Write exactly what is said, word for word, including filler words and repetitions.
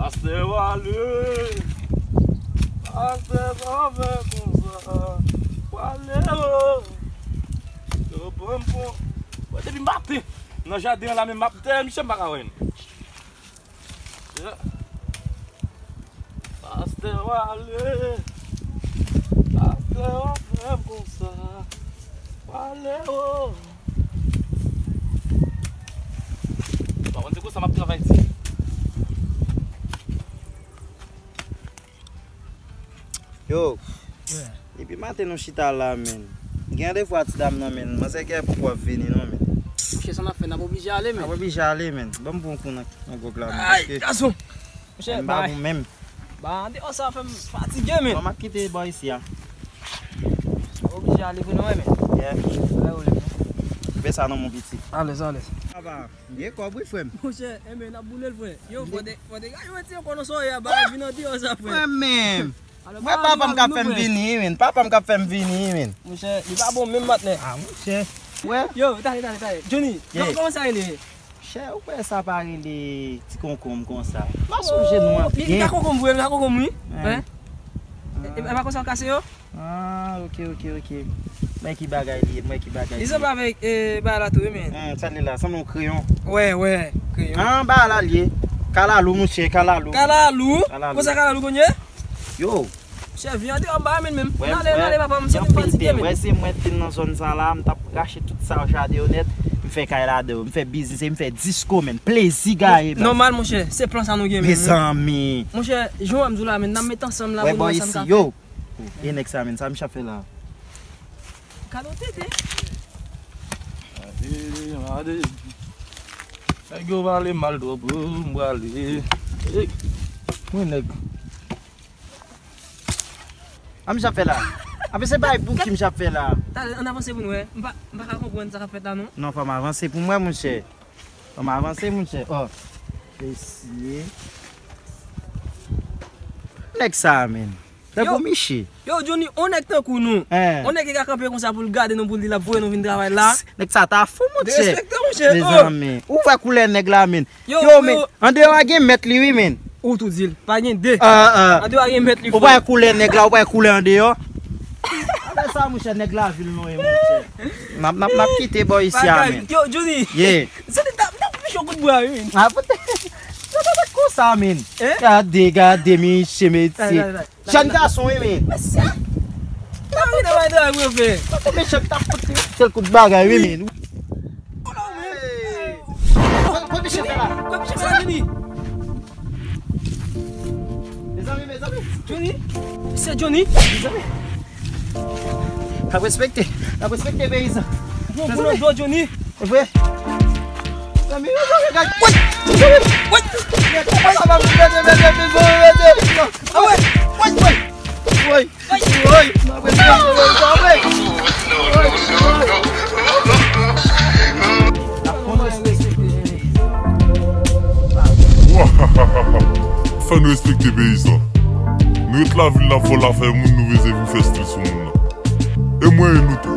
Pastè Wale, pastè, sa fè konsa. Wale o. Yo, bon, bon. Bon, depi maten, nan jaden an la menm, m ap dèyè misye, m pa ka wè l. Yeah. Pastè Wale, pastè, w ap fè m konsa. Wale o. Pa konn se konsa m ap travay di. Yo, depi maten nou chita la, men. Gen randevou a ti dam nan, men. Manzè gen pou w ap vini, non, men. Monchè, sa n ap fè, n ap oblije ale, men. N ap oblije ale, men. Ban m pran yon kou nan, nan gwòg la, men. Ay, gason! Monchè, bay. M pa bon menm. Ba, andeyò sa fè m fatige, men. Bon, m ap kite bò isi a. Oblije ale vre non, men. Yeah. Alè, ou lè, men. Fè sa non, mon piti. Alèz, alèz. Sa va? Gen kòb wi, frè m. Monchè, enben, n ap boule l, frè. Yo, fò te, fò te gaye yon ti ankò nan soyè a, ba, vin andeyò sa, frè. Frè m menm. Mwen, papa m k ap fè m vini, men. Papa m k ap fè m vini, men. Monchè, li pa bon menm, patnè. Ah, monchè. Wè. Yo, tande, tande, tande. Johnny, kòman sa rele? Chè, ou kwè sa pa rele ti konkonm konsa? M pa sonje non an byen. Li ka konkonm vre, li ka konkonm wi. Hein? E, e pa konsa w kase yo? Ah, ok, ok, ok. Mwen ki bagay li ye, mwen ki bagay li ye. Li sanble avèk, e, bagay la tou, wi, men. Hmm, sa li la, sanble yon kreyon. Wè, wè, kreyon. Ah, bagay la li ye. Kalalou, monchè, kalalou. Kalalou? Kalalou. Konsa kalalou konn ye? Yo. Chè, vin andeyò, m pa renmen menm. N ale, n ale, papa m, m santi m fatige, men. Wè, se mwen t vin nan zòn sa la, m t ap rache tout sa, jaden yo nèt. M fè kay ladan yo, m fè biznis, e m fè disko, men. Plezi gaye, baz. Nòmal, monchè, se plan sa nou gen, men. Mezanmi. Monchè, jan m di w la, men, n ap met ansanm la pou nou wè sa n ka fè. Yo. E nèg sa, men, sa misye ap fè la? Gade yon tete. Gade, gade. Nèg yo pale mal twòp, oh, m prale. Ey, mwen nèg. A misye ap fè la? Ape se bay pou ki misye ap fè la? Talè, ann avanse pou nou wè. M pa, m pa ka konprann sa k ap fèt la, non. Non, fò m avanse pou m wè, monchè. Fò m avanse, monchè. Oh. Mesye. Nèg sa, men. Tankou Michi. Yo, Johnny, on nèg tankou nou. Hein. On nèg ki ka kanpe konsa pou l gade nou, pou l di l ap voye nou vin travay la. Nèg sa ta fou, monchè. Derespekte, monchè. Mezanmi. Ou wè koulè nèg la, men. Yo, men. Andeyò a gen mèt li, wi, men. Ou tou di l. Pa gen de. Ah, ah. Andeyò a gen mèt li. Ou wè koulè nèg la, ou wè koulè andeyò. Apre sa, monchè, nèg lavil nou ye, monchè. N ap, n ap, n ap kite bò isi a, men. Yo, Johnny. Yeah. Se te ta, ta plis yon kout bwa, wi, men. Ah, poutèt. Sa ta fèt konsa, men. Hein? Gade, gade, mesye, mesye. Jèn gason, wi, men. Mesye. Nan vide bay dwa pou yo fè. Kote mesye ki t ap pote sèl kout bagay, wi, men. Kote mesye fè la? Kote mesye fè la, Johnny? Mezanmi, mezanmi. Johnny? Se Johnny? Mezanmi. N ap respekte. N ap respekte peyizan. Bon, pou nan do, Johnny. Mezanmi, mezanmi, gade. Woy! Woy! Woy! Woy! Woy! Woy! Woy! Woy! Fò n respekte peyizan. Nou ret lavil n ap vòlò afè moun, nou veze pou fè stil sou moun nan. E mwen e nou tou.